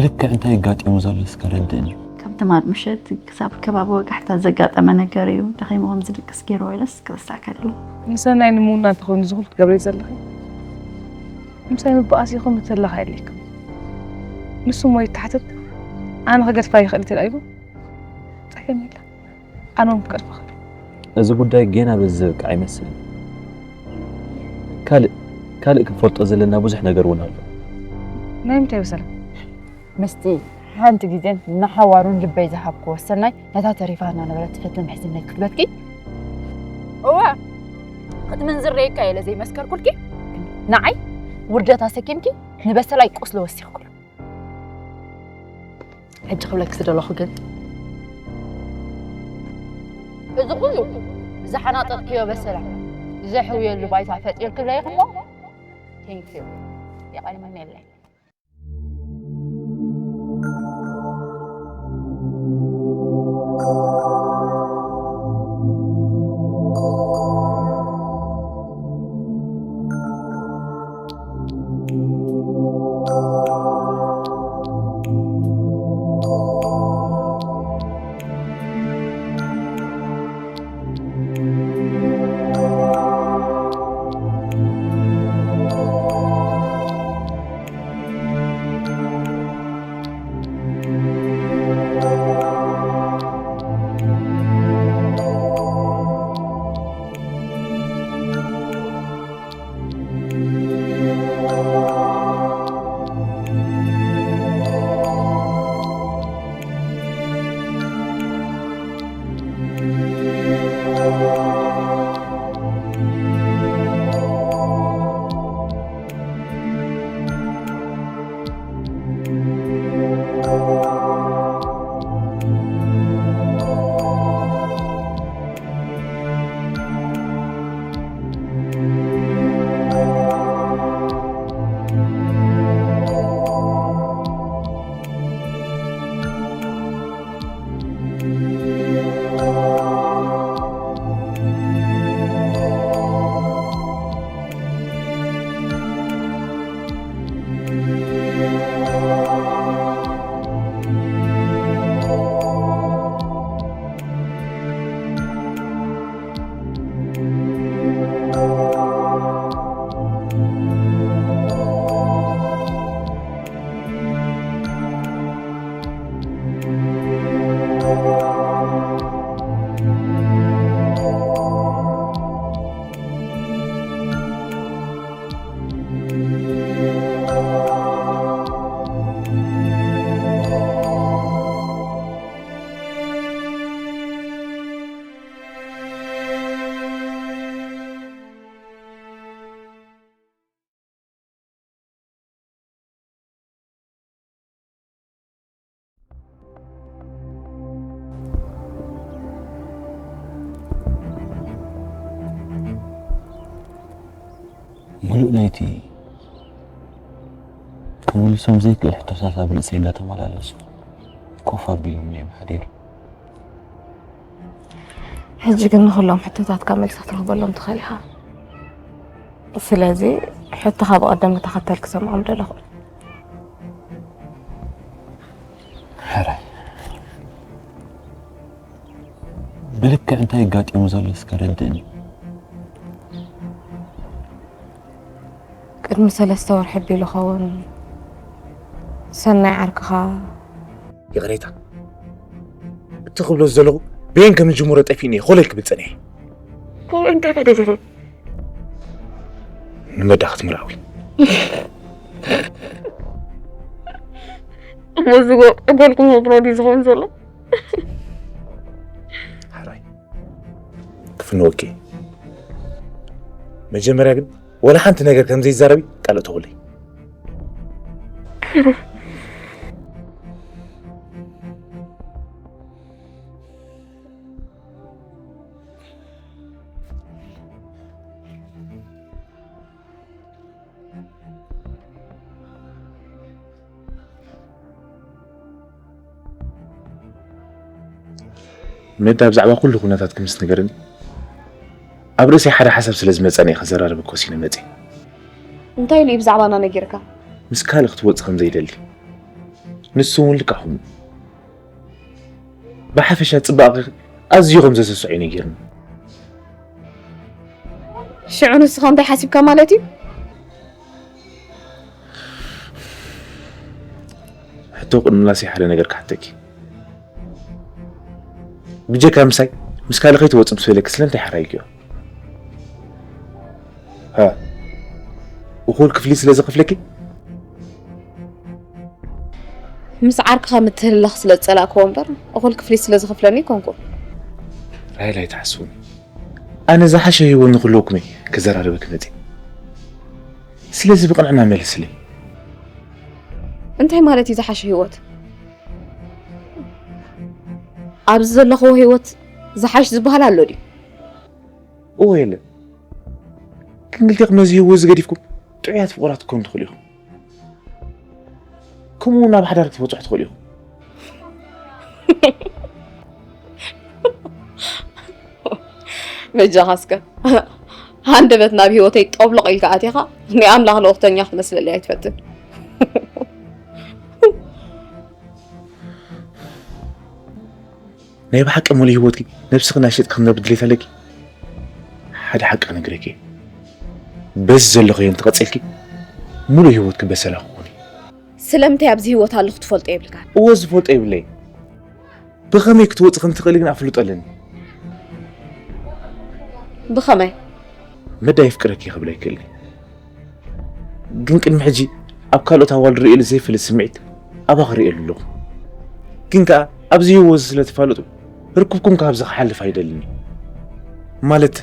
ብልክዕ እንታይ ኣጋጢሙ ዘሎ እስከ ረድእኒ። ካብ ትማል ምሸት ክሳብ ከባቢ ወጋሕታ ዘጋጠመ ነገር እዩ። ደኺሙ ከም ዝድቅስ ገይርዎ ኢለስ ክረሳካ ደለ። ንሰናይ ንምውና እንተኾይኑ እዚ ኩሉ ትገብሪ ዘለኺ፣ ምሳይ ምብኣስ ኢኹም እተለኻ የድልየኩም። ንሱ እሞ ይተሓተት፣ ኣነ ክገድፋ ይኽእል እየ ተላኢሉ። ጸገም የለን። ኣነ እውን ክቀድፈኻ። እዚ ጉዳይ ጌና በዚ ዘብቅዕ ኣይመስልን። ካልእ፣ ካልእ ክንፈልጦ ዘለና ብዙሕ ነገር እውን ኣሎ። ናይ ምንታይ በሰላ? ምስቲ ሓንቲ ግዜን ንሓዋሩን ልበይ ዝሃብክዎ ሰናይ ነታ ተሪፋ እናነበረት ትፈትን ምሕዝነት ክትበኪ? እወ፣ ክትምንዝር ርእየካ እየ ኢለ ዘይመስከርኩልኪ፣ ንዓይ ውርደት ኣሰኪምኪ ንበሰላይ ቁስሊ ወሲኽኩሉ። ሕጂ ክብለኪ ዝደለኹ ግን፣ እዚ ኩሉ ዝሓናጠጥክዮ በሰላ ዘሕውየሉ ባይታ ፈጢርክለይ እሞ፣ ቴንክ ዩ፣ የቐንየለይ። ሙሉእ ለይቲ ክምልሶም ዘይክእል ሕቶታት ኣብ ርእሰይ እንዳተመላለሱ ኮፍ ኣቢሎምኒ እዮም ሓዲሮም። ሕጂ ግን ንኹሎም ሕቶታትካ መልሲ ክትረኽበሎም ትኽእል ኢኻ። ስለዚ ሕቶኻ ብቐደም ተኸተል ክሰምዖም ደለኹ። ሕራይ። ብልክዕ እንታይ ኣጋጢሙ ዘሎ እስከ ረድእኒ። ቅድሚ ሰለስተ ወርሒ ኣቢሉ ኸውን ሰናይ ዓርክኻ። ይቕሬታ፣ እቲ ክብሎ ዘለኹ በየን ከም ዝጅምሮ ጠፊእኒ እየ ኮለል ክብል ጸኒሐ። ከምኡ እንታይ ተገዚሩ? ንመዳ ክትምርዓዊ። እሞ እዚ ወቕዒ ጓልኩም ወፍሮ ድዩ ዝኸውን ዘሎ? ሕራይ፣ ክፍንወኪ። መጀመርያ ግን ወላ ሓንቲ ነገር ከም ዘይዛረቢ ቃል እተውለይ። መዳ ብዛዕባ ኩሉ ኩነታት ክምስ ነገርኒ ኣብ ርእሰይ ሓደ ሓሳብ ስለ ዝመጸኒ እየ ክዘራረበኪ ወሲነ መጺእ። እንታይ ኢሉ እዩ ብዛዕባና ነጊርካ? ምስ ካልእ ክትወጺ ከም ዘይደሊ። ንሱ እውን ልክዕኹም። ብሓፈሻ ጽባቐኺ ኣዝዩ ከም ዘሰስዖ እዩ ነጊርኒ። ሽዑ ንስኻ እንታይ ሓሲብካ ማለት እዩ? ሕቶ ቅድሚ ምላሰይ ሓደ ነገር ክሓተኪ። ብጀካ ምሳይ ምስ ካልእ ከይትወጽእ ምስ በለኪ ስለምንታይ ሓራይክዮ? ሃ፣ እኹል ክፍሊት ስለ ዝኸፍለኪ? ምስ ዓርክኻ ምትህልላኽ ስለ ዝጸላእክዎ እምበር እኹል ክፍሊት ስለ ዝኸፍለኒ ኣይኮንኩን። ራሄል ኣይትሓስውኒ። ኣነ ዝሓሸ ህይወት ንክህልወኩም እየ ክዘራረበኪ መፅእ። ስለዚ ብቕንዕና መልስለይ። እንታይ ማለት እዩ ዝሓሸ ህይወት? ኣብዚ ዘለኽዎ ህይወት ዝሓሽ ዝበሃል ኣሎ ድዩ? እወ የለን። ግን ክልቴኹም ነዚ ህይወት እዚ ገዲፍኩም ጥዑያት ፍቑራት ክትኮኑ ትኽእሉ ኢኹም። ከምኡ እውን ናብ ሓዳር ክትበፅሑ ትኽእሉ ኢኹም። በጃኻ እስከ ሃንደበት ናብ ህይወተይ ጠብሎቕ ኢልካ ኣቲኻ ናይ ኣምላኽ ልኡኽተኛ ክትመስለለይ ኣይትፈትን። ናይ ብሓቂ ሙሉእ ህይወትኪ ነብስኺ እናሸጥኪ ክትነብሪ ድሌት ኣለኪ? ሓደ ሓቂ ክነግረኪ እየ። በዚ ዘለኽዮ እንተቐፂልኪ ሙሉእ ህይወትኪ በሰላ ክኾን እዩ። ስለምንታይ ኣብዚ ህይወት ኣለኹ ትፈልጦ የብልካን? እወ ዝፈልጦ የብለይን። ብኸመይ ክትወፂ ከም ትኽእሊ ግን ኣፍልጦ ኣለኒ። ብኸመይ? መዳ የፍቅረኪ ክብል ኣይክእልን። ግን ቅድሚ ሕጂ ኣብ ካልኦት ኣዋልድ ርእየሉ ዘይፈልጥ ስምዒት ኣባኺ ርእየሉ ኣለኹ። ግን ከኣ ኣብዚ ህይወት እዚ ስለ ትፋለጡ ርክብኩም ካብዚ ክሓልፍ ኣይደልን። ማለት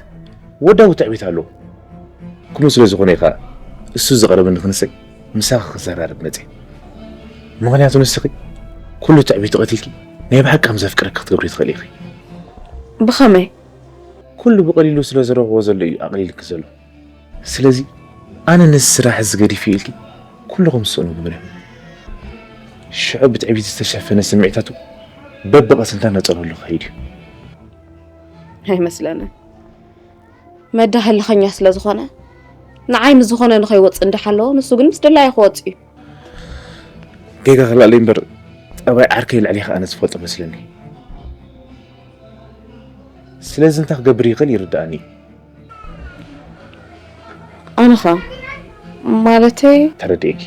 ወዳዊ ትዕቢት ኣለዎ። ከምኡ ስለ ዝኾነ እዩ ከኣ እሱ ዝቐረበኒ ክንሰይ ምሳኺ ክዘራረብ መፅየ። ምኽንያቱ ንስኺ ኩሉ ትዕቢቱ ቀቲልኪ ናይ ብሓቂ ከም ዘፍቅረኪ ክትገብሪ ትኽእሊ ኢኺ። ብኸመይ? ኩሉ ብቐሊሉ ስለ ዝረኽቦ ዘሎ እዩ ኣቕሊልኪ ዘሎ። ስለዚ ኣነ ነዚ ስራሕ እዚ ገዲፈ ኢልኪ ኩሉ ከም ዝስእኖ ግበርዮ። ሽዑ ብትዕቢት ዝተሸፈነ ስምዒታቱ በብቐስንታ ነጸረሉ ክኸይድ እዩ። ኣይመስለንን። መዳ ህልኸኛ ስለ ዝኾነ ንዓይ ምስ ዝኾነ ንኸይወፅእ እንዳሓለዎ ንሱ ግን ምስ ደላዮ ክወፅእ እዩ። ጌጋ ክላለይ እምበር ጠባይ ዓርከይ ልዕሌኺ ኣነ ዝፈልጦ መስለኒ። ስለዚ እንታይ ክገብር ይኽእል ይርድኣኒ እዩ። ኣነኸ ማለተይ ተረዲኤኪ።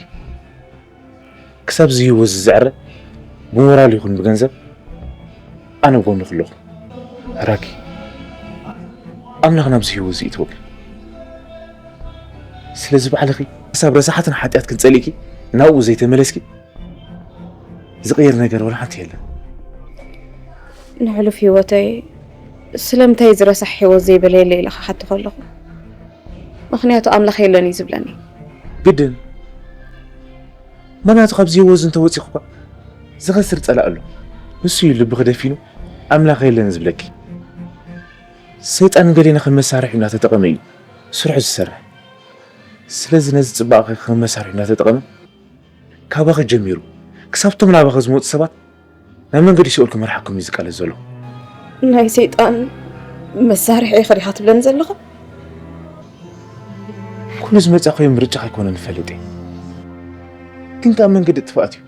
ክሳብ እዚ ህይወት እዚ ዝዕረ ብሞራል ይኹን ብገንዘብ ኣነ ኣብ ጎንኺ ኣለኹ። ራኪ ኣምላኽ ናብዚ ህይወት እዚ ይእትወኪ። ስለዚ ባዕልኺ ክሳብ ረሳሓትን ሓጢኣትክን ጸሊእኪ ናብኡ ዘይተመለስኪ ዝቕየር ነገር ወላ ሓንቲ የለን። ንሕሉፍ ህይወተይ ስለምንታይ ዝረሳሕ ህይወት ዘይበለየለ ኢለ ክሓትኾ ኣለኹ። ምኽንያቱ ኣምላኽ የለን እዩ ዝብለኒ። ግድን ምኽንያቱ ካብዚ ህይወት እዚ እንተወፂኺ እኳ ዝኸስር ፀላእ ኣሎ። ንሱ እዩ ልብኺ ደፊኑ ኣምላኽ የለን ዝብለኪ። ሰይጣን ንገሌና ከም መሳርሒ እናተጠቐመ እዩ ስርሑ ዝሰርሕ። ስለዚ ነዚ ፅባቐኺ ከም መሳርሒ እናተጠቐመ ካባኺ ጀሚሩ ክሳብቶም ናባኺ ዝመፁ ሰባት ናብ መንገዲ ሲኦል ክመርሓኩም እዩ ዝቃለስ ዘሎ። ናይ ሰይጣን መሳርሒ ኢኺ ዲኻ ትብለኒ ዘለኻ? ኩሉ ዝመፃ ኮይኑ ምርጫ ከይኮነ ንፈልጥ እየ። ግን ካብ መንገዲ ጥፍኣት እዩ።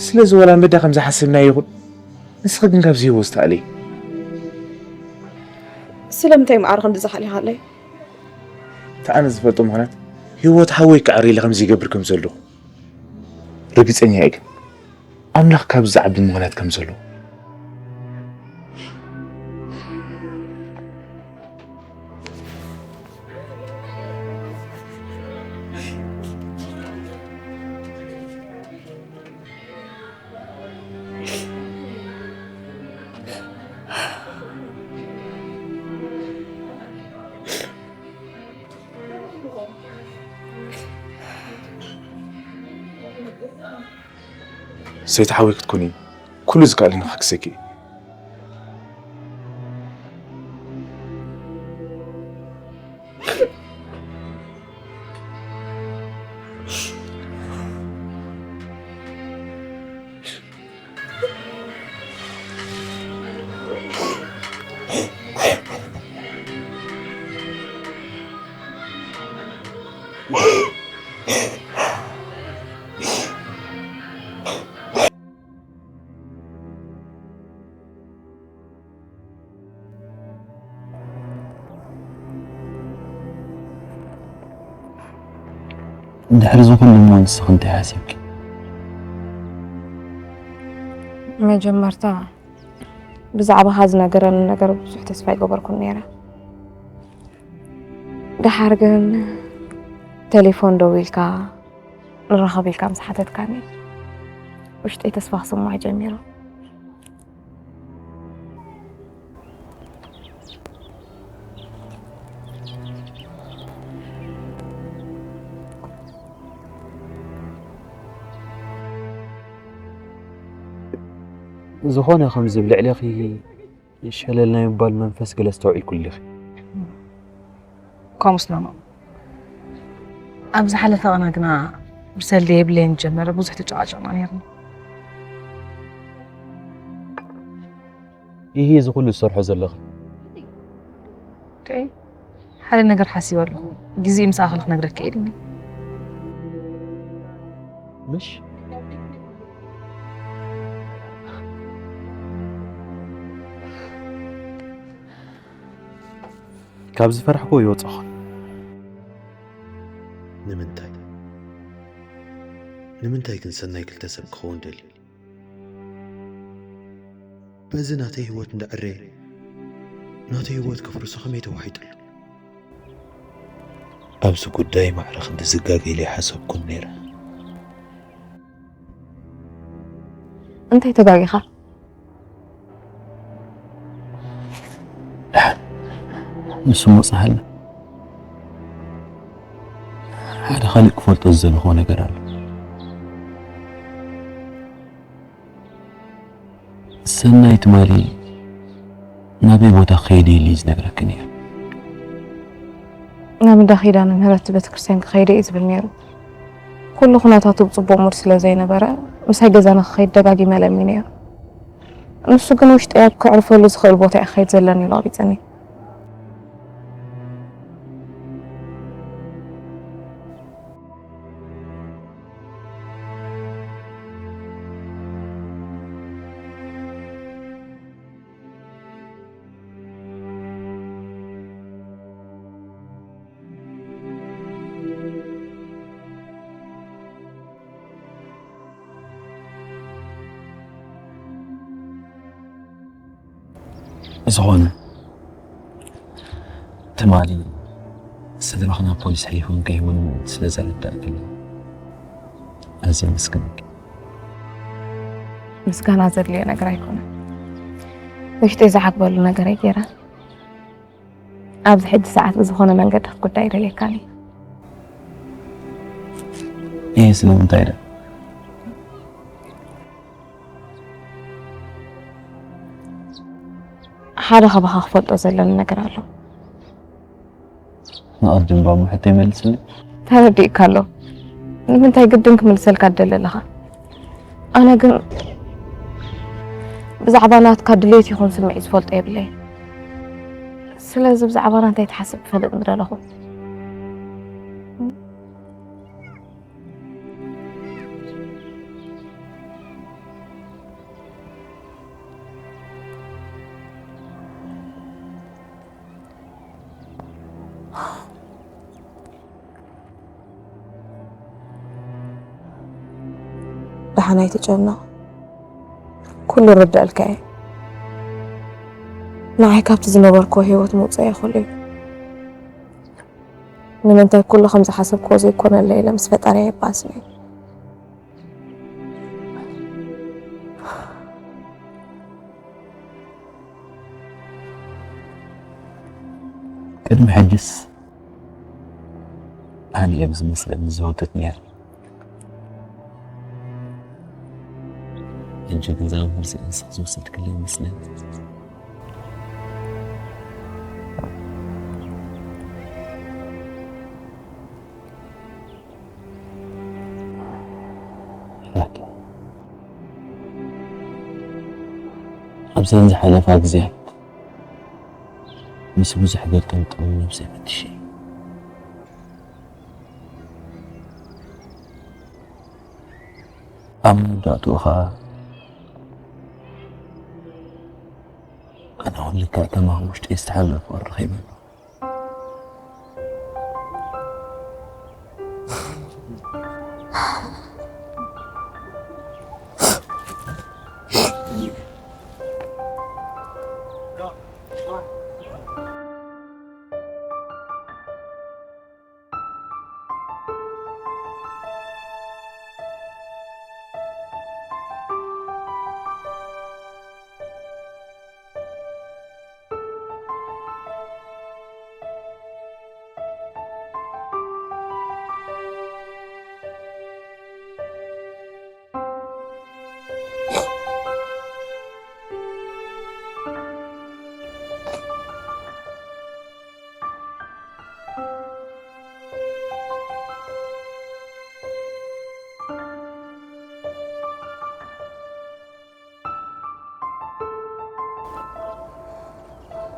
ስለዚ ወላ መዳ ከም ዝሓሰብናዮ ይኹን፣ ንስኺ ግን ካብዚ ህይወት ዝተኣለይ። ስለምንታይ ማዕረ ክንዲ ዝሓሊኻለይ? እቲ ኣነ ዝፈልጦ ምኽንያት ህይወት ሓወይ ክዕር ኢለ ከምዚ ይገብር ከም ዘለኹ ርግፀኛ እየ። ግን ኣምላኽ ካብ ዝዓቢ ምኽንያት ከም ዘሎ ሰይቲ ሓወይ ክትኮኒ ኩሉ ዝከኣለኒ ክሕግዘኪ እየ። ድሕሪ እዚ ኩሉ እሞ ንስኺ እንታይ ሓሲብኪ? መጀመርታ ብዛዕባኻ ዝነገረኒ ነገር ብዙሕ ተስፋ ኣይገበርኩን ነይረ። ደሓር ግን ቴሌፎን ደዊልካ ንራኸብ ኢልካ ምስ ሓተትካኒ ውሽጠይ ተስፋ ክስማዕ ጀሚሩ። ዝኾነ ከምዚ ኣብ ልዕሌኺ ሸለል ናይ ምባል መንፈስ ገለ ኣስተውዒልኩ ኣለኺ። ከምኡ ስላማ ኣብ ዝሓለፈ ቅነ ግና ብሰልዲ የብለይን ጀመረ ብዙሕ ተጨቃጨቅና ነርና። ይሄ እዚ ኩሉ ዝሰርሖ ዘለኺ ኦኬ፣ ሓደ ነገር ሓሲበ ኣለኹ። ግዜ ምስ ኣኸለ ክነግረካ እየ ኢልኒ። ምሽ ካብ ዝፈራሕኩ ይወፅኹ። ንምንታይ ንምንታይ ግን ሰናይ ክልተ ሰብ ክኸውን ደልዩ? በዚ ናተይ ህይወት እንዳዕረየ ናተይ ህይወት ከፍርሶ ከመይ ተዋሒጡሉ? ኣብዚ ጉዳይ ማዕረ ክንዲ ዝጋገ ኢለ ኣይሓሰብኩን ነይረ። እንታይ ተጋጊኻ? ንሱ ሞጽሃለ ሓደ ካልእ ክፈልጦ ዝዘለኹዎ ነገር ኣሎ። ሰናይ ትማሊ ናበይ ቦታ ክኸይድ ኢሉ እዩ ዝነግረኪ ነይሩ። ናብ እንዳ ኪዳነ ምህረት ቤተክርስትያን ክኸይደ እዩ ዝብል ነይሩ። ኩሉ ኩነታቱ ብፅቡቅ ሙድ ስለ ዘይነበረ ምሳይ ገዛ ንክኸይድ ደጋጊመ ለሚነዮ። ንሱ ግን ውሽጠይ ኣብ ከዕርፈሉ ዝኽእል ቦታ እየ ክኸይድ ዘለኒ ኢሉ ኣቢፀኒ። ዝኾነ ትማሊ ስድራኽ ናብ ፖሊስ ሓሊፎም ከይህቡኒ ስለ ዘረዳእክኒ ኣዝየ የመስግነኪ። ምስጋና ዘድልዮ ነገር ኣይኮነን። ውሽጠይ ዝዓግበሉ ነገር እየ ገይረ። ኣብዚ ሕጂ ሰዓት ብዝኾነ መንገዲ ክትጉዳይ ይደልየካኒ። ይህ ስለምንታይ ደ ሓደ ካባኻ ክፈልጦ ዘለኒ ነገር ኣሎ። ንቐድም ባሙ ሕቶ ይመልስልኝ። ተረዲእካ ኣሎ። ንምንታይ ግድን ክምልሰልካ ትደሊ ኣለኻ? ኣነ ግን ብዛዕባ ናትካ ድሌት ይኹን ስምዒት ዝፈልጦ የብለይ። ስለዚ ብዛዕባ ናተይ ትሓስብ ክፈልጥ ምደለኹ። ደሓን ኣይትጨነቕ፣ ኩሉ ርዳእልካ እየ። ንዓይ ካብቲ ዝነበርክዎ ህይወት ምውፃእ ይኽእሉ እዩ። ንምንታይ ኩሉ ከም ዝሓሰብክዎ ዘይኮነለ ኢለ ምስ ፈጣሪ የባስኒ። ቅድሚ ሕጅስ ኣነ እየ ብዝመስለኒ ዝህውትት ነይረ። ሕጂ ግን እዛ መርዚ እንስኽ ዝወሰድክለይ ይመስለኒ። ኣብዘን ዝሓለፋ ግዜያት ምስ ብዙሕ ገጠምጠም ነብሰይ ፈትሸ። ኣብ መወዳእትኡ ኸኣ ኣነ እውን ልክዕ ከማኺ ውሽጠይ ዝተሓብለ ፍቕሪ ረኺበ ኣለኹ።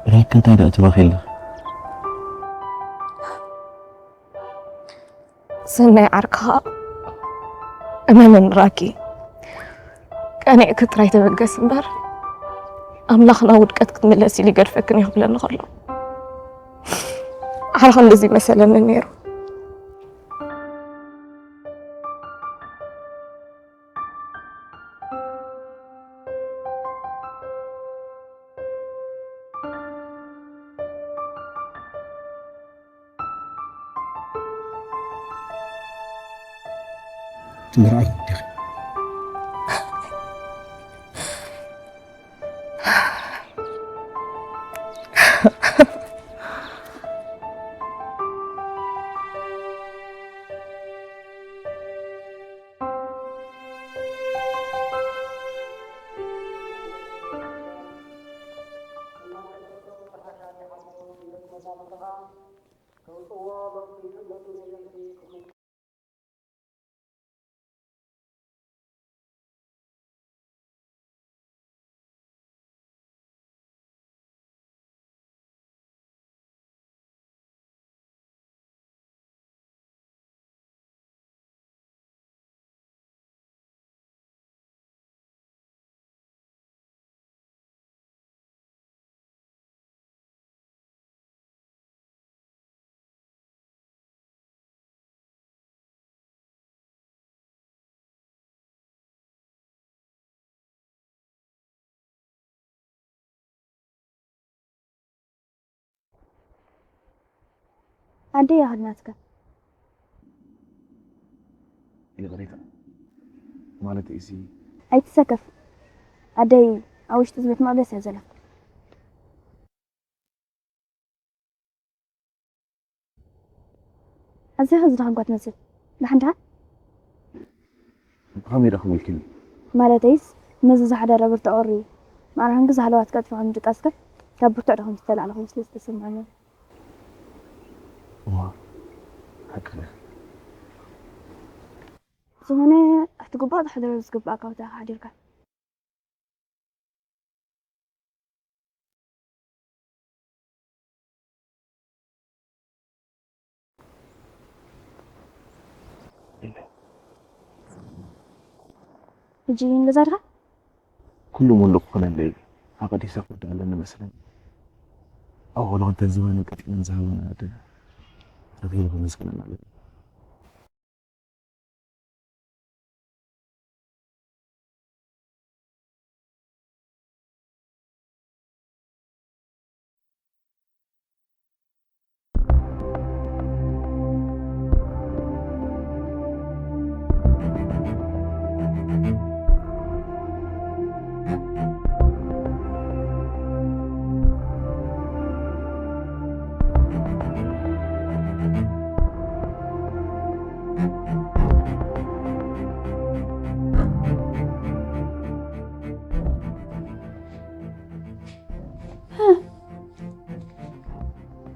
ብናይ ክንታይ ደኣ ትበኺ ኣለኺ? ሰናይ ዓርክኻ እመንን ራኪ፣ ቀኒዕኪ ጥራይ ተበገስ እምበር፣ ኣምላኽ ናብ ውድቀት ክትምለስ ኢሉ ይገድፈክን እዩ ክብለኒ ከሎ፣ ዓርኺ እንደዚ መሰለኒ ነይሩ። ምርኣይ ዲኺ? ኣደይ ኣኽድናትካ። ይቕሬታ ማለት እዚ ኣይትሰከፍ። ኣደይ ኣብ ውሽጢ እዚ ቤት መቕደስ እያ ዘላ። ኣዝያ ከ ዝደኸምካ ትመስል። ደሓን ደሓን? ብኸመይ ደኣ ክብልክኒ? ማለተይስ፣ ነዚ ዝሓደረ ብርቱዕ ቁሪ፣ ማዕረ ክንዲ ዝሃለዋ ትቀጥፍዖም ድቃስካ፣ ካብ ብርቱዕ ደኸም ዝተላዕለ ኮይኑ ስለ ዝተሰማዓኒ። እዋ፣ ሓቅኻ። ዝኾነ፣ እቲ ጉባእ ክሕደሮ ዝግባእ ካብ ተሓዲርካ። ሕጂ ገዛ ድኻ? ኩሉ ሙሉእ ክኾነለይ ኣቐዲሰ ክወድእ ኣለኒ መስለኒ። ኣብ ሆሎንተን ዝባነ ቀጢነን ዝሃባና ኣደ ረኺበ ክምስግነን ኣለኒ።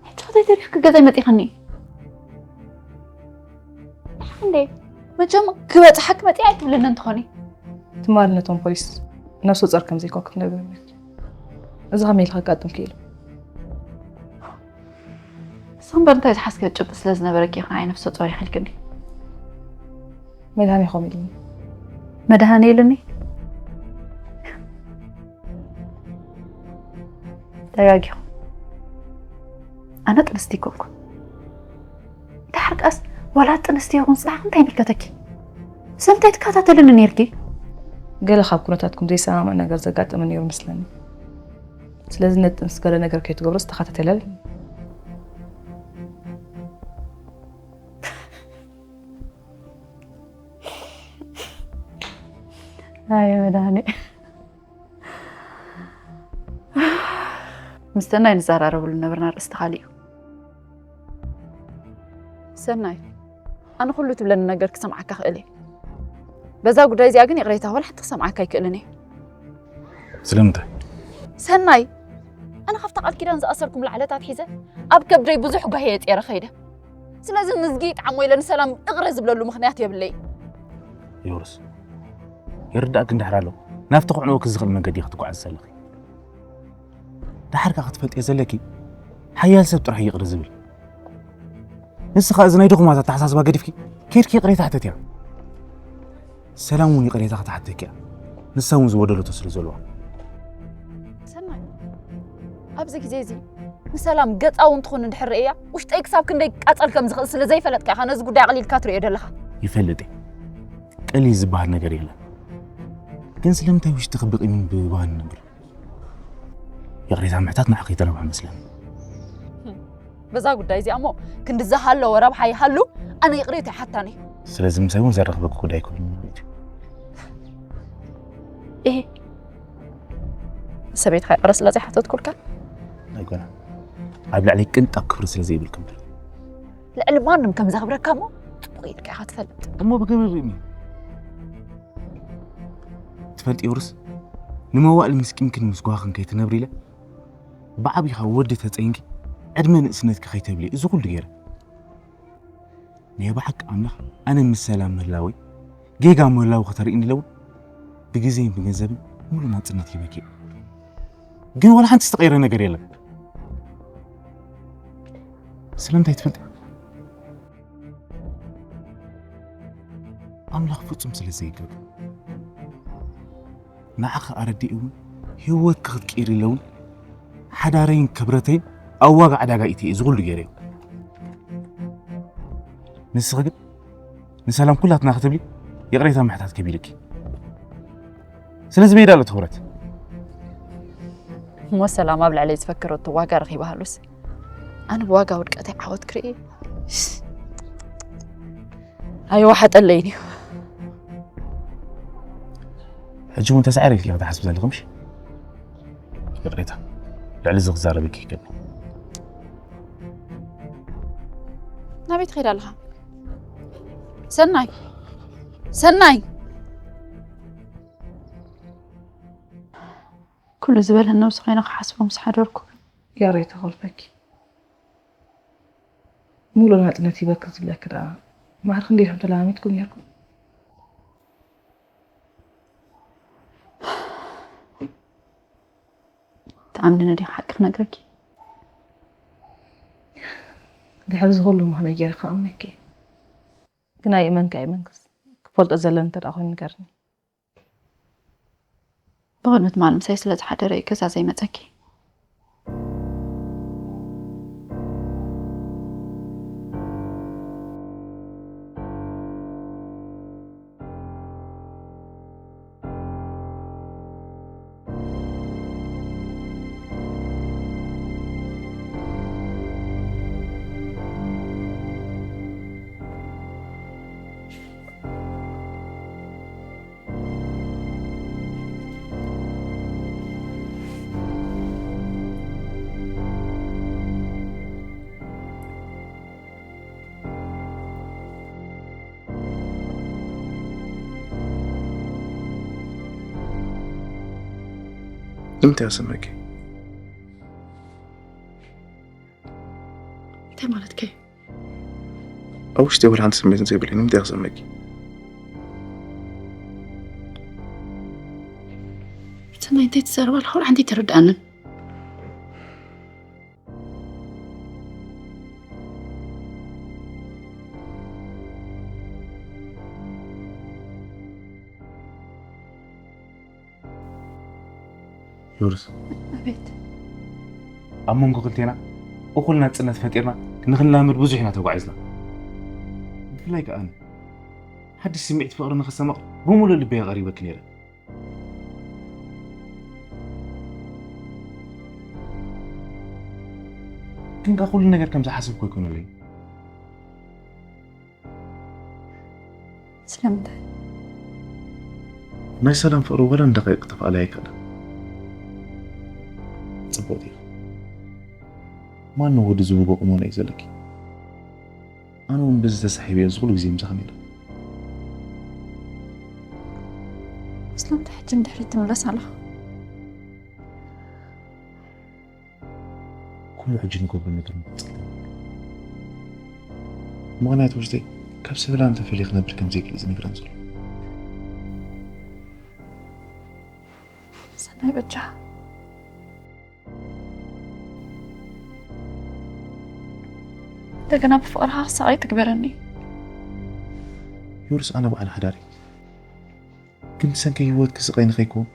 ሕጂ ከታይ ተሪፍኪ ገዛይ መጺኻኒ? እንዴ፣ መቸም ክበጽሓኪ መጺኣ ኣይትብልኒ እንተኾኒ። ትማሊ ነቶም ፖሊስ ነፍሰ ጾር ከም ዘይኮንኩ ትነግርኒ። እዚ ከመይ ኢልካ ከጋጥም ክኢሉ? ንስኺ እምበር እንታይ ዝሓዝክዮ ጭብጢ ስለ ዝነበረኪ ኢኺ ንዓይ ነፍሰ ጾር ኢኺ ኢልክኒ? መድሃኔ ከምኡ ኢሉኒ። መድሃኔ ኢሉኒ? ተጋጊኹ። ኣነ ጥንስቲ ኣይኮንኩን። ደሓር ከኣስ ዋላ ጥንስቲ ይኹን ጽባሕ እንታይ ይምልከተኪ? ስለምንታይ ትከታተልኒ ነይርኪ? ገለ ካብ ኩነታትኩም ዘይሰማማዕ ነገር ዘጋጠመ ነይሩ መስለኒ። ስለዚ ነቲ ጥንሲ ገለ ነገር ከይትገብሮ ዝተኸታተለ ኣለኒ። ኣየ መድሃኔ። ምስ ሰናይ ንዘራረበሉ ነበርና፣ ኣርእስቲ ካልእ እዩ። ሰናይ፣ ኣነ ኩሉ ትብለኒ ነገር ክሰምዓካ ክእል እየ። በዛ ጉዳይ እዚኣ ግን ይቕሬታ፣ ዋላ ሓንቲ ክሰምዓካ ኣይክእልን እየ። ስለምንታይ? ሰናይ፣ ኣነ ካብታ ቃል ኪዳን ዝኣሰርኩምላ ዕለት ኣትሒዘ ኣብ ከብደይ ብዙሕ ጓሂ እየ ጸይረ ከይደ። ስለዚ ንዝጊ ይጥዓሞ ኢለ ንሰላም እቕረ ዝብለሉ ምኽንያት የብለይ። የውርስ፣ ይርዳእኪ እንድሕር ኣሎ፣ ናብቲ ክዕንወኪ ዝኽእል መንገዲ ኢኺ ትጓዓዚ ዘለኺ። ደሓር ከኣ ክትፈልጥዮ ዘለኪ፣ ሓያል ሰብ ጥራሕ ይቕረ ዝብል። ንስኻ እዚ ናይ ድኹማት ኣተሓሳስባ ገዲፍኪ፣ ኬድኪ ይቕሬታ ሕተትያ። ሰላም እውን ይቕሬታ ክትሓተኪ እያ። ንሳ እውን ዝበደለቶ ስለ ዘለዋ። ሰናይ፣ ኣብዚ ግዜ እዚ ንሰላም ገጻ እውን ትኹን እንድሕር ርእያ፣ ውሽጠይ ክሳብ ክንደይ ክቃጸል ከም ዝኽእል ስለ ዘይፈለጥካ ኢኻ ነዚ ጉዳይ ኣቕሊልካ ትርእዮ ዘለኻ። ይፈልጥ እየ። ቀሊል ዝበሃል ነገር የለን። ግን ስለምንታይ ውሽጥኺ ብቂምን ብባህን ነብር? ይቕሬታ ምሕታት ንዓኺ ተረብሐ መስለኒ። በዛ ጉዳይ እዚኣ እሞ ክንዲ ዝሃለወ ረብሓ ይሃሉ ኣነ ይቕሬታ ይሓታን እየ። ስለዚ ምሳይ እውን ዘራኽበኪ ጉዳይ ኣይኮነን ማለት እዩ። እህ፣ ሰበይትኻ ይቕረ ስለ ዘይሓተትኩልካ? ኣይኮነን። ኣብ ልዕለይ ቅንጣብ ክብሪ ስለ ዘይብልኪ እምበር። ልዕሊ ማንም ከም ዘኽብረካ እሞ ጽቡቕ ኢልካ ኢኻ ትፈልጥ። እሞ ብግብሪ ርኢኒ። ትፈልጢ ዮርስ፣ ንመዋእል ምስ ቂምክን ምስ ጓህኽን ከይትነብሪ ኢለ ብዓቢኻ ወዲ ተጸይንኪ ዕድመ ንእስነትኪ ከይተብሊ እዚ ኩሉ ገይረ። ናይ ብሓቂ ኣምላኽ ኣነ ምስ ሰላም ምህላወይ ጌጋ ምህላው ከተርእኒ ኢለ እውን ብግዜን ብገንዘብን ሙሉ ናጽነት ሂበኪ እየ። ግን ዋላ ሓንቲ ዝተቐየረ ነገር የለን። ስለምንታይ ትፈልጢ? ኣምላኽ ፍጹም ስለ ዘይገብር ንዓኺ ኣረዲእ እውን ህይወትኪ ክትቅይሪ ኢለ እውን ሓዳረይን ክብረተይን ኣብ ዋጋ ዕዳጋ ኢትየ እዚ ኩሉ ገይረ። ንስኺ ግን ንሰላም ኩላትና ክትብሊ ይቕሬታ ምሕታት ከቢድኪ። ስለዚ በይዳ ኣሎ ትኹረት። እሞ ሰላም ኣብ ልዕለይ ዝፈከረቶ ዋጋ ረኺባሃሉስ ኣነ ብዋጋ ውድቀተይ ዓወት ክርኢ ኣይወሓጠለይን እዩ። ሕጂ እውን ተሳዒረ ኢልኪ ክትሓስቢ ዘለኺ ምሽ? ይቕሬታ፣ ልዕሊ እዚ ክዛረበኪ ይከብድ። ናበይ ትኸይድ ኣለኻ? ሰናይ፣ ሰናይ! ኩሉ ዝበልህን ነብሲ ኮይነ ክሓስቦ ምስ ሓደርኩ። ያሬ ተኾልፈኪ። ሙሉእ ናጽነት ሂበኪ ዝብለኪ ደኣ ማዕረ ክንደይ ኢኹም ተለማሚድኩም ኔርኩም? ትኣምንኒ ዲኻ ሓቂ ክነግረኪ? ድሕሪ እዚ ኩሉ እሞ ከመይ ገይረ ክኣምነኪ? ግን ኣይእመንካ ኣይመንክስ ክፈልጦ ዘለኒ እንተ ደኣ ኮይኑ ንገርኒ። ብቕድሚ ትማል ምሳይ ስለ ዝሓደረ እዩ ገዛ ዘይመጸኪ። ንምንታይ ኣሰመኪ? እንታይ ማለትከ? ኣብ ውሽጢ ወላ ሓንቲ ስሜት ዘይብለይ ንምንታይ ክሰመኪ? ሰናይ እንታይ ትዛረብ ኣለኻ? ወላ ሓንቲ ኣይተረድኣንን። ዮርስ። ኣቤት። ኣብ መንጎ ክልቴና እኹል ናጽነት ፈጢርና ንኽንላመድ ብዙሕ ኢና ተጓዒዝና። ብፍላይ ከኣ ኣነ ሓድሽ ስምዒት ፍቕሪ ንኽሰማቕ ብምሉእ ልበይ ቀሪበኪ ነይረ። ግን ከኣ ኩሉ ነገር ከም ዝሓሰብኩ ኣይኮነለይ። ስለምንታይ? ናይ ሰላም ፍቕሪ ወላ ንደቂቕ ክጠፍኣለይ ኣይክእልን። ጽቡቕ ዲኺ? ማን ወዲ ዝብጎ ቁመና እዩ ዘለኪ? ኣነ እውን በዚ ተሳሒበ እዚ ኩሉ ግዜ ምሳኺ ነይረ። ስለምንታይ ሕጂ ንድሕሪት ትምለስ ኣለኻ? ኩሉ ሕጂ ንገብሮ ነገር ምቕጽል። ምኽንያቱ ውሽጠይ ካብ ሰብላ እንተፈልየ ክነብር ከም ዘይክእል ዝነግረን ዘሎ። ሰናይ በጃ። እንደገና ብፍቕርኻ ክሳቐይ ትግበረኒ። ዮርስ፣ ኣነ በዓል ሓዳር እየ። ግን ብሰንኪ ህይወት ክስቐይ ንኸይከውን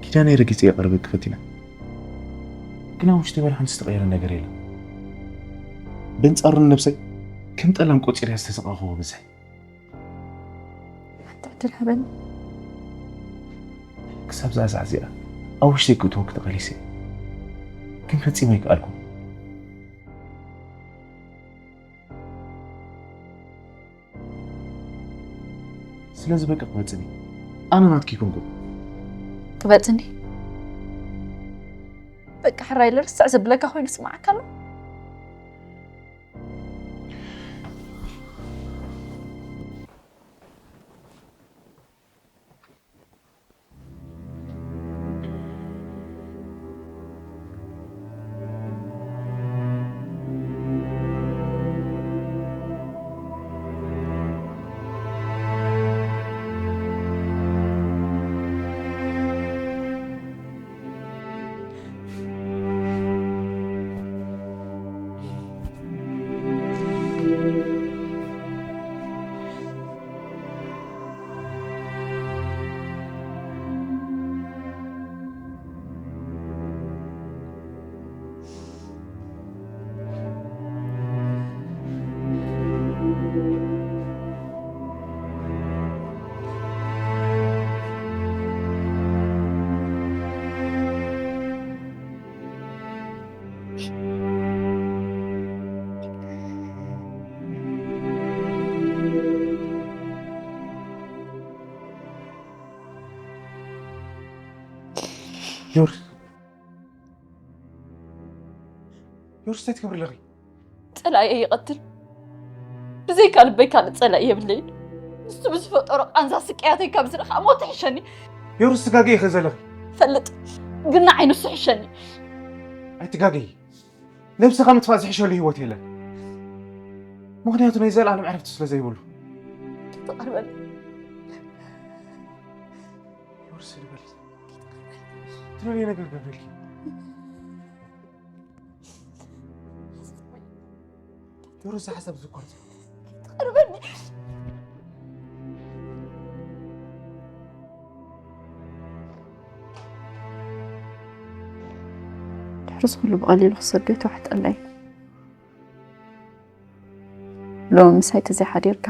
ኪዳነይ ረጊጸ እየ ቀርበኪ ፈቲነ። ግን ኣብ ውሽጠይ ዋላ ሓንቲ ዝተቐየረ ነገር የለን። በንጻሩ ንነብሰይ ከም ጠላም ቆጺረያ ዝተሰቐኹዎ ብዝሒ። ሓንቲ ዕድል ሃበኒ። ክሳብ እዛ ሰዓት እዚኣ ኣብ ውሽጠይ ክእትወኪ ተቓሊሰ እየ። ግን ፈጺመ ኣይከኣልኩን። ስለዚ በቃ ቅበጽኒ። ኣነ ናትኪ ኣይኮንኩን። ቅበጽኒ? በቃ ሕራይ ኢለ ርስዕ ዘብለካ ኮይኑ ስምዓካ ኣሎ። ዮርስ፣ ዮርስ፣ እንታይ ትገብሪ ኣለኺ? ጸላእየ ይቐትል። ብዘይካ ልበይ ካልእ ጸላኢ የብለይን። ንሱ ብዝፈጠሮ ቃንዛ ስቅያተይ ካብ ዝረኽኣ ሞት ይሕሸኒ። ዮርስ፣ ትጋገ ኢኺ ዘለኺ። ፈልጥ፣ ግን ንዓይ ንሱ ይሕሸኒ። ኣይትጋገይ። ነብስኻ ምጥፋእ ዝሕሸሉ ህይወት የለን። ምኽንያቱ ናይ ዘለኣለም ዕረፍቲ ስለ ዘይብሉ። ትቐርበኒ። ዮርስ፣ ልበል። ትደልዮ ነገር ገብረልኪ። ዶሮ ዝሓሰብ ዝኮን ትቐርበኒ። ድሕሪ ዝኹሉ ብቐሊሉ ክሰዶ ይተዋሕጠለይ። ሎሚ ምሳይ ተዘይሓዲርካ፣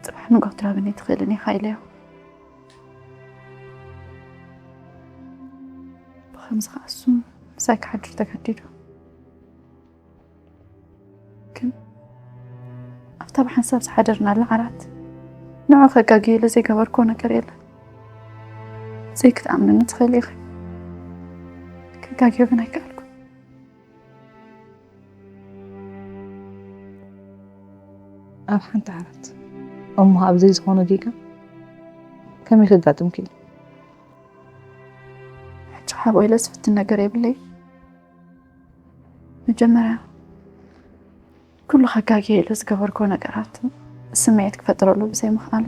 ጽባሕ ንግሆ ትረኽበኒ ኣይትኽእልን ኢኻ ኢለዮ። ብኸምዚ ከኣ እሱ ምሳይ ክሓድር ተገዲዱ። ግን ኣብታ ብሓንሳብ ዝሓደርናላ ዓራት ንዑ ከጋግየሉ ዘይገበርክዎ ነገር የለን። ዘይክትኣምንኒ ትኽእሊ ኢኺ። ከጋግዮ ግን ኣይከኣልኩን። ኣብ ሓንቲ ዓራት እሞ ኣብ ዘይዝኾነ ጌጋ ከመይ ከጋጥም ክኢሉ? ሕጂ ሓቦ ኢለ ዝፍትን ነገር የብለይ። መጀመርያ ኩሉ ከጋግየ ኢለ ዝገበርክዎ ነገራት ስምዒት ክፈጥረሉ ብዘይምኽኣሉ፣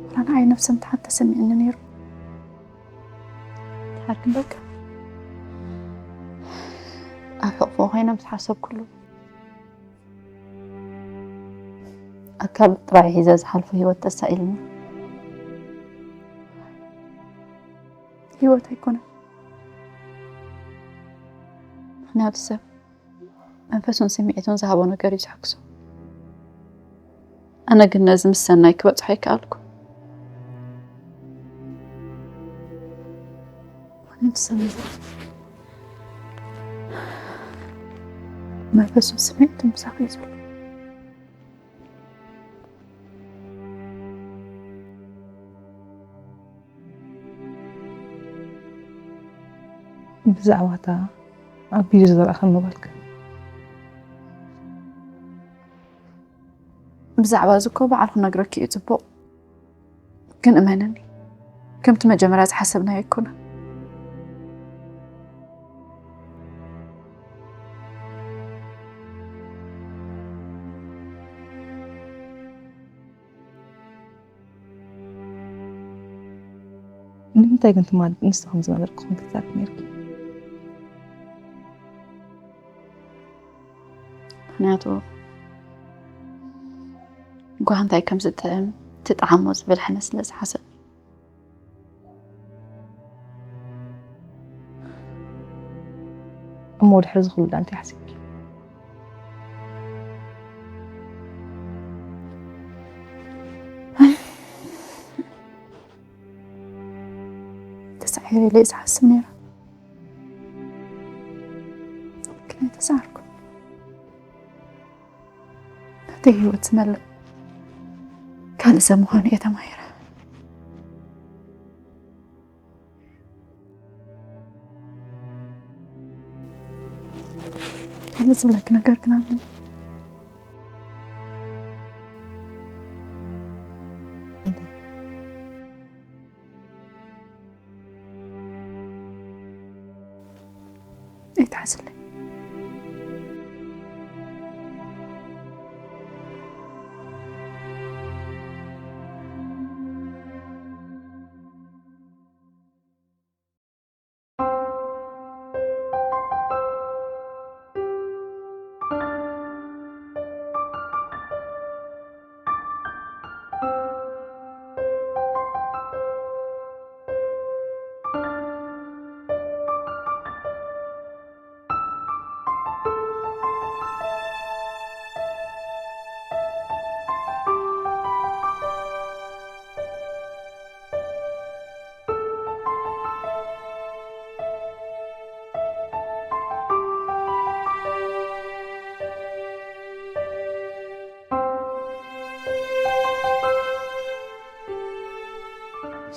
ዋላ ንዓይ ነብሰ ምትሓት ተሰሚዕኒ ነይሩ። ድሓር ግን በቃ ኣብ ሕቕፎ ኮይነ ምስ ሓሰብኩሉ፣ ኣካል ጥራይ ሒዘ ዝሓልፎ ህይወት ተሳኢልኒ። ህይወት ኣይኮነን። ምኽንያቱ ሰብ መንፈሱን ስምዒቱን ዝሃቦ ነገር እዩ ዘሐጉሶ። ኣነ ግን ነዚ ምስ ሰናይ ክበጽሖ ኣይከኣልኩ። ምኽንያቱ ሰብ መንፈሱን ስምዒቱን ምሳኺ እዩ ዘሎ። ብዛዕባ እታ ኣብ ቪድዮ ዝረኣኽኒ ጓልካ። ብዛዕባ እዚ እኮ ባዕሉ ክነግረኪ እዩ ጽቡቕ። ግን እመንኒ፣ ከምቲ መጀመርያ ዝሓሰብናዮ ኣይኮነን። ንምንታይ ግን ትማሊ ንስኺ ከምዚ ነገር ክኾን ክትዛረቢ ነይርኪ? ምክንያቱ ጓህ እንታይ ከም ዝጥዕም ትጥዓሞ ዝብል ሕነ ስለ ዝሓሰብ። እሞ ድሕሪ ዝኹሉ እንታይ ሓሲብኪ? ተሳዒረ ኢለ ዝሓስብ ነይረ። ግን ኣይተሳዕርኩ። ናተይ ህይወት ዝመልእ ካልእ ሰብ ምዃኑ እየ ተማሂረ። ካልእ ዝብለኪ ነገር ግን ኣሎ። ኣይትሓዝለይ።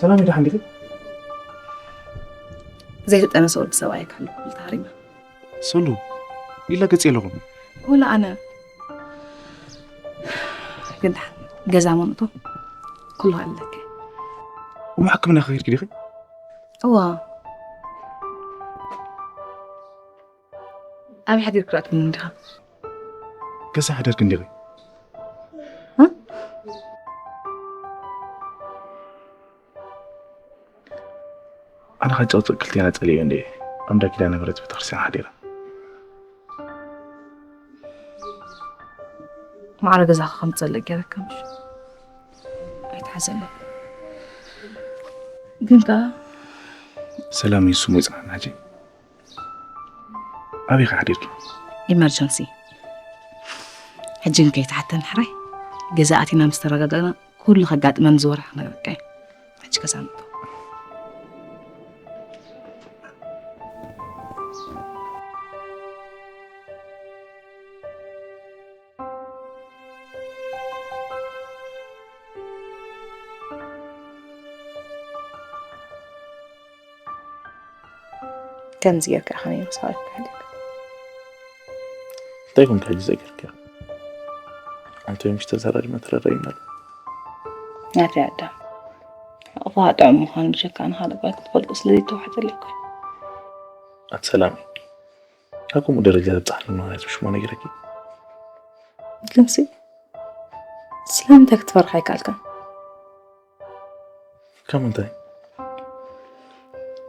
ሰላም ኢዳ ሓንዲቲ ዘይተጠነሰ ወዲ ሰብኣይ ካሉ ተሃሪማ ሰሉ ኢላ ገጽ ኣለኹ ወላ ኣነ ግን ገዛ መምእቶ ኩሉ ኣለከ እሞ ሕክምና ከይድኪ ዲኺ እዋ ኣበይ ሓዲርኪ ርኣትኒ እንዲኻ ገዛ ሓደርክ እንዲኺ ኣነ ካብ ጨቕጨቕ ክልቴና ጸሊኦ እንደ ኣምዳ ኪዳነ ምሕረት ቤተክርስትያን ሓዲረ ማዕረ ገዛኻ ከም ትጸልእ ገይረካ ምሽ ኣይትሓዘለ ግን ከኣ ሰላም ይስሙ ይጽናሕና ሕጂ ኣበይ ሓዲርኪ ኢመርጀንሲ ሕጂ ግን ከይትሓተን ሕራይ ገዛ ኣቲና ምስ ተረጋጋእና ኩሉ ከጋጥመን ዝወርሕ ክነግረካ እዩ ሕጂ ገዛ ንእቶ ከምዚ ጌርካ ኢኻ ነይሩ ሰብኣይ ክካሓደካ እንታይ ኮንካ ሕጂ ዘገርካ ኣንተ ምሽ ተዘራሪብና ተረዳይና ናተይ ኣዳም ሕቕፍኻ ጥዑም ምዃኑ ብሸካ ንኻልእ ጓል ክትፈልጦ ስለ ዘይተዋሕጠለይ እኮ ኣቲ ሰላም ኣብ ከምኡ ደረጃ ዘብፅሓኒ ምኽንያት ብሽሞ ነጊረኪ ግንሲ ስለምንታይ ክትፈርሕ ኣይከኣልካን ካብ ምንታይ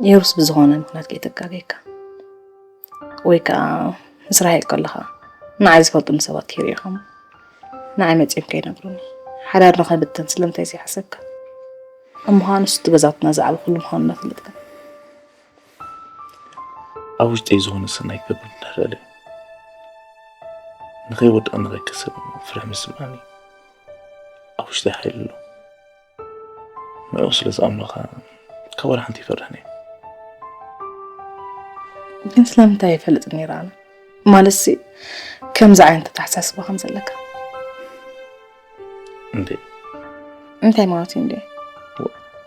የሩስ ብዝኾነ ምኽንያት ከይተጋገየካ ወይ ከዓ ምስ ራሄል ከለኻ ንዓይ ዝፈልጡኒ ሰባት ከይሪኢኻሞ ንዓይ መፂኦም ከይነግሩኒ ሓዳር ንኸብተን ስለምንታይ ዘይሓሰብካ እምዃኑ ስቲ ገዛትና ዝዓበኹሉ ምዃኑ እናፈለጥካ ኣብ ውሽጠይ ዝኾነ ሰናይ ክገብር እንዳደለ ንኸይወድቕ ንኸይከሰብ ፍርሒ ምስምዓኒ ኣብ ውሽጠይ ሓይሊ ኣሎ ንዕኡ ስለ ዝኣምኖኻ ካብ ዋላ ሓንቲ ይፈርሕን እየ ግን ስለምንታይ ይፈልጥ ነይረ ኣነ ማለትሲ ከምዚ ዓይነት ኣተሓሳስባ ከም ዘለካ እንዴ እንታይ ማለት እዩ እንዴ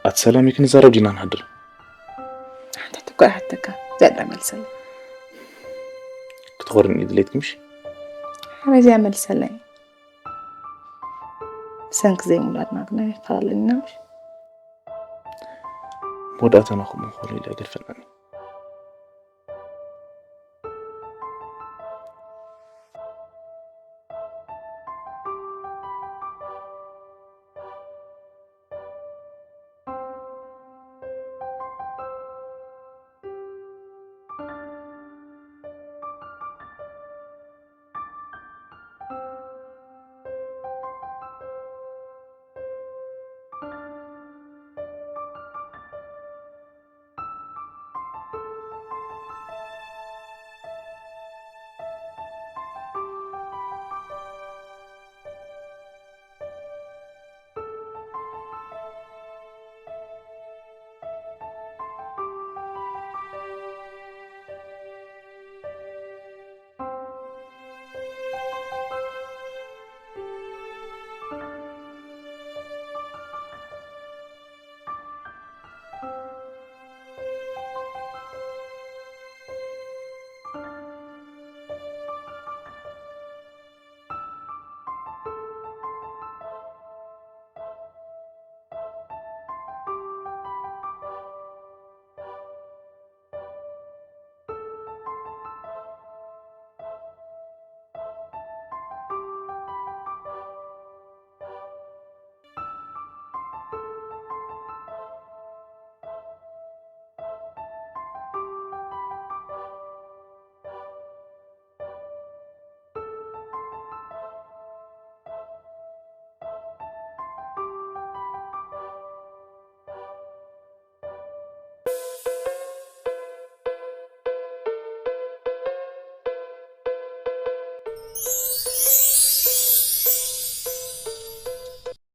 ኣቲ ሰላም ክንዛረብ ዲና ንሓድር ሓንታት እኮ ይሓተካ ዘዳ መልሰለይ ክትኾርኒ ድሌት ክምሽ ሓበዚያ መልሰለይ ብሰንኪ ዘይምውላድና ግን ኣይፈላለና ምሽ መወዳእታና ከምኡ ክኾነ ኢለ ኣይገድፈናን